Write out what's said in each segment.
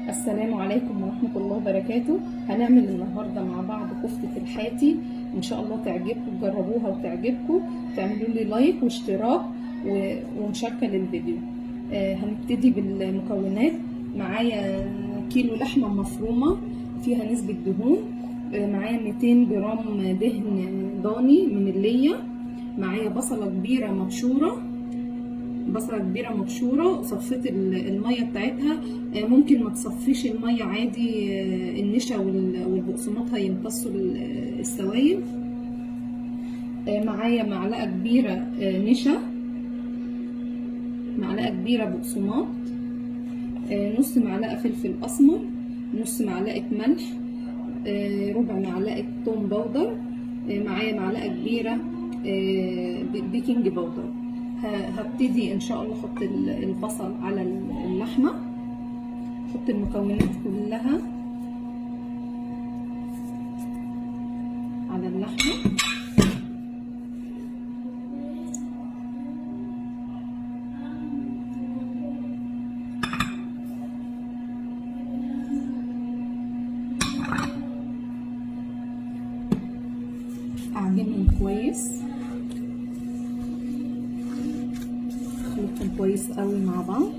السلام عليكم ورحمة الله وبركاته. هنعمل النهاردة مع بعض كفتة الحاتي، إن شاء الله تعجبكم، تجربوها وتعجبكم. تعملوا لي like واشتراك ومشاركة للفيديو. هنبتدي بالمكونات. معايا كيلو لحمة مفرومة فيها نسبة دهون، معايا 200 جرام دهن ضاني من اللية، معايا بصلة كبيرة مبشورة، بصلة كبيرة مبشورة صفيت المية بتاعتها. ممكن ما تصفيش المية عادي، النشا والبقسماط هيمتصوا السوائل. معايا معلقة كبيرة نشا، معلقة كبيرة بقسماط، نص معلقة فلفل أسمر، نص معلقة ملح، ربع معلقة توم powder، معايا معلقة كبيرة baking powder. هبتدي ان شاء الله احط البصل على اللحمة، احط المكونات كلها على اللحمة. اعجنهم كويس، اخلطهم كويس قوي مع بعض.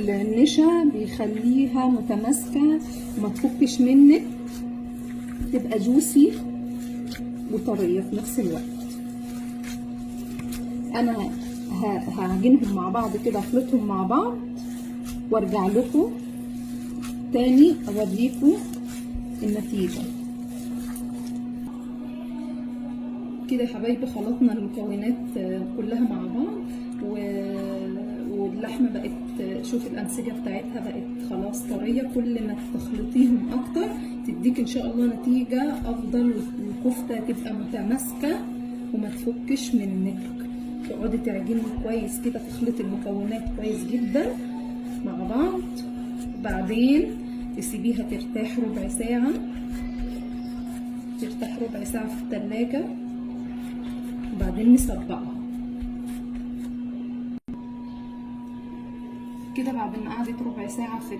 النشا بيخليها متماسكة وما تفكش منك، تبقى جوسي وطرية في نفس الوقت. انا هعجنهم مع بعض كده، اخلطهم مع بعض وارجع لكم تاني اوريكم النتيجة. كده يا حبايبي خلطنا المكونات كلها مع بعض، واللحمة بقت، شوف الأنسجة بتاعتها بقت خلاص طرية. كل ما تخلطيهم أكتر تديك إن شاء الله نتيجة أفضل، والكفتة تبقى متماسكة وما تفكش منك. تقعدي تعجني كويس كده، تخلطي المكونات كويس جدا مع بعض، بعدين تسيبيها ترتاح ربع ساعة، ترتاح ربع ساعة في التلاجة، وبعدين نصبعها كده. بعد ما قعدت ربع ساعة في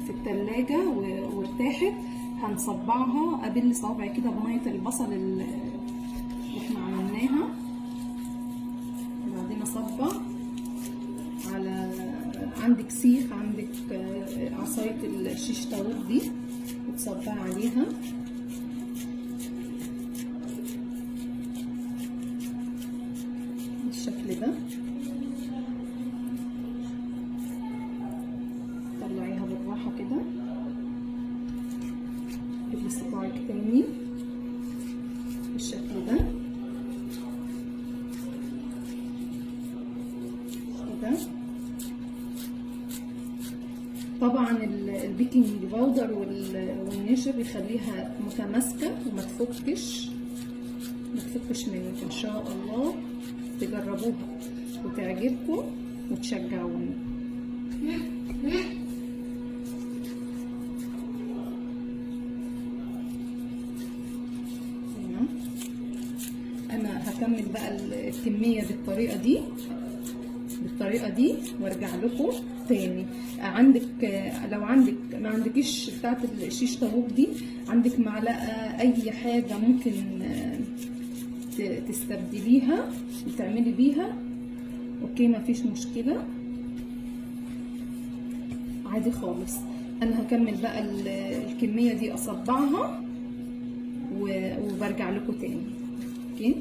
التلاجة وارتاحت، هنصبعها. ابل صابعي كده بمية البصل اللي احنا عملناها، بعدين اصبع على عندك سيخ، عندك عصاية الشيش طاووق دي، وتصبع عليها. بالشكل ده طلعيها بالراحة كده، قبلي صباعك تاني بالشكل ده كده. طبعا ال baking powder والنشا بيخليها متماسكة وما تفكش، ما تفكش منك. ان شاء الله تجربوها وتعجبكم وتشجعوني. تمام، انا هكمل بقى الكمية بالطريقة دي وارجع لكم تاني. عندك لو عندك ما عندكيش بتاعت الشيش طاووق دي، عندك معلقة، اي حاجة ممكن تستبدليها وتعملي بيها، okay ما فيش مشكلة، عادي خالص. انا هكمل بقى الكمية دي، اصبعها وبرجع لكم تاني. okay،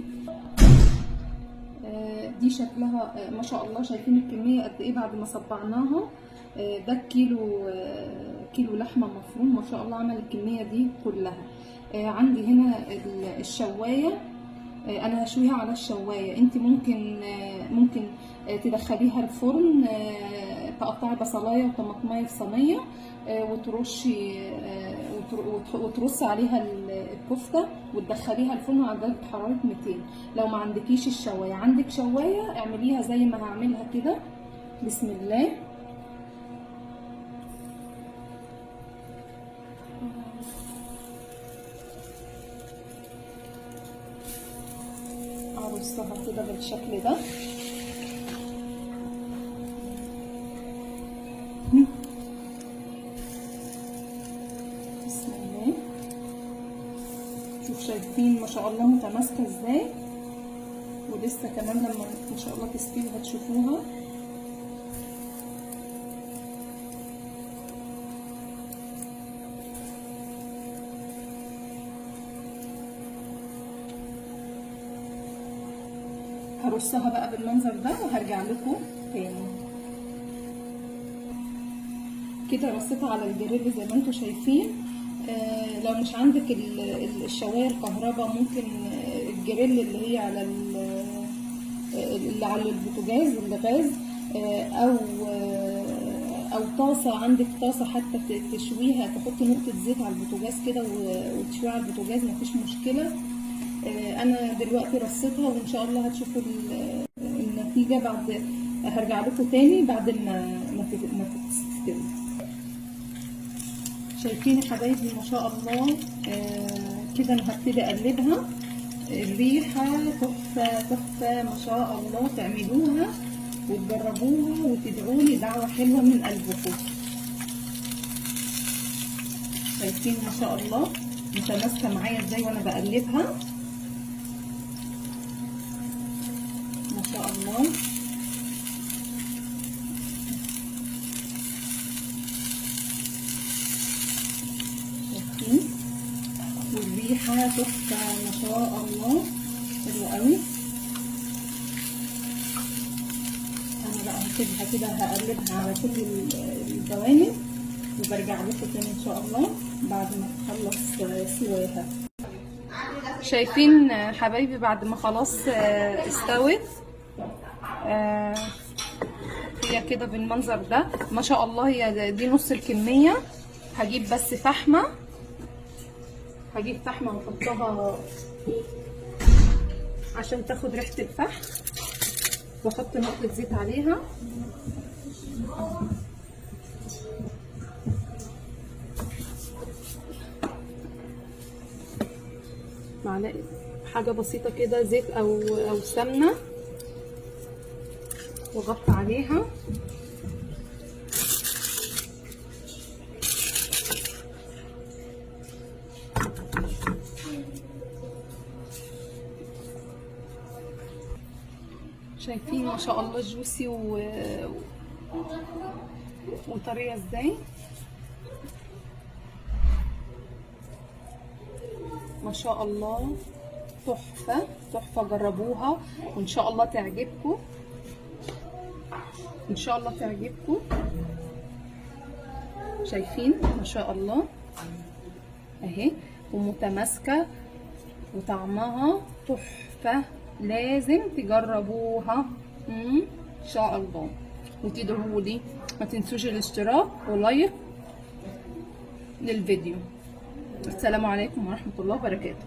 دي شكلها ما شاء الله، شايفين الكمية قد ايه بعد ما صبعناها. ده كيلو لحمة مفروم، ما شاء الله عمل الكمية دي كلها. عندي هنا الشواية، انا هشويها على الشواية. انت ممكن تدخليها الفرن، تقطعي بصلايه وطماطمايه في صينية، وترشي، وترصي عليها الكفتة وتدخليها الفرن على درجه حرارة 200. لو ما عندكيش الشوايه، عندك شوايه اعمليها زي ما هعملها كده. بسم الله. ارصها كده بالشكل ده. بسم الله. شوف شايفين ما شاء الله متماسكة ازاي، ولسه كمان لما ان شاء الله تستوي هتشوفوها. هرصها بقى بالمنظر ده وهرجع لكم تاني. كده رصيتها على الجريل زي ما انتم شايفين. لو مش عندك الشوايه الكهرباء، ممكن الجريل اللي هي على اللي على البوتاجاز الغاز، او طاسه، عندك طاسه حتى تشويها، تحطي نقطة زيت على البوتاجاز كده وتشويها على البوتاجاز، مفيش مشكلة. انا دلوقتي رصيتها وان شاء الله هتشوفوا النتيجة بعد، هرجع لكم تاني بعد ما تستوي. شايفين يا حبايبي ما شاء الله. كده انا هبتدي اقلبها. الريحة تحفة تحفة ما شاء الله، تعملوها وتجربوها وتدعولي دعوه حلوة من قلبكم. شايفين ما شاء الله متماسكة معايا ازاي وانا بقلبها ما شاء الله. شايفين والريحه تحفة ما شاء الله، حلوة قوي. انا بقى هسيبها كده، هقلبها على كل الجوانب وبرجع لكم تاني ان شاء الله بعد ما تخلص سواها. شايفين حبايبي بعد ما خلاص استوت، هي كده بالمنظر ده ما شاء الله. هي دي نص الكمية. هجيب بس فحمه، هجيب فحمه واحطها عشان تاخد ريحه الفحم، واحط نقطة زيت عليها. معلقه حاجة بسيطة كده زيت او سمنه، واغطي عليها. شايفين ما شاء الله جوسي وطريه ازاي ما شاء الله، تحفة تحفة. جربوها وان شاء الله تعجبكم، ان شاء الله تعجبكم. شايفين ما شاء الله اهي، ومتماسكه وطعمها تحفة، لازم تجربوها ان شاء الله وتدعوا لي. ما تنسوش الاشتراك ولايك للفيديو. السلام عليكم ورحمة الله وبركاته.